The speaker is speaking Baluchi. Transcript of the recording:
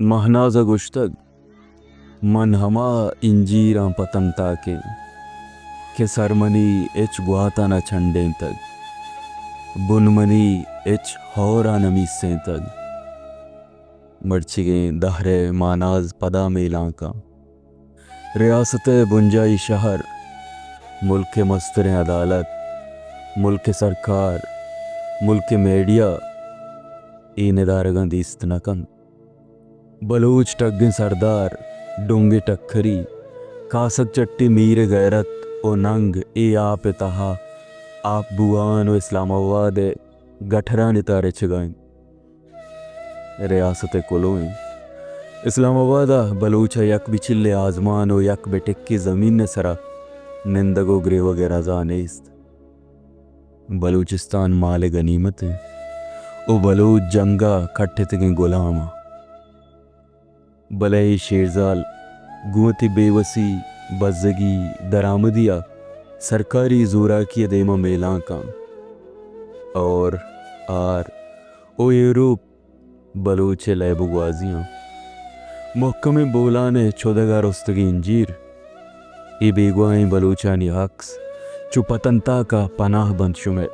مہناز ءَ گوشتگ، من ہما انجیراں پتنتاکیں کہ سر منی ہچ گوات ءَ نہ چنڈینتگ، بن منی ہچ ہور ءَ نہ میسینتگ۔ مرچیگیں دہر ءِ مہناز پدا میلانکاں۔ ریاست ءِ بنجاہی شہر، ملک ءِ مستریں عدالت، ملک ءِ سرکار، ملک ءِ میڈیا اے ندارگاں دیست نہ کنت۔ بلوچ ٹگیں سردار، ڈونگے ٹکری، کاسگ چٹی میر ءِ غیرت ءُ ننگ اے آپ ءِ تہا آپ بوان ءُ اسلام آباد ءِ گٹرانی تہا رچگا انت۔ ریاست ءِ کلوہ انت۔ اسلام آباد ءَ بلوچ ءَ یک بچلے آزمان ءُ یک بٹکے زمین ءِ سرا نندگ ءُ گریوگ ءِ رضا نیست۔ بلوچستان مال ءِ گنیمت انت ءُ بلوچ جنگ ءَ کٹتگیں گلام انت۔ بلے اے شیرزال گوں وتی بے وسی، بزگی، درآمدی ءَ سرکاری زوراکی ءِ دیما میلانکاں۔ اور آر ءُ ایروپ بلوچ ءِ لیب ءُ گوازیاں۔ مھکمیں بولان ءِ چدگ ءَ رستگیں انجیر، اے بیگواھیں بلوچانی عکس چو پتنتاک ءَ پناہ بنت شمئے۔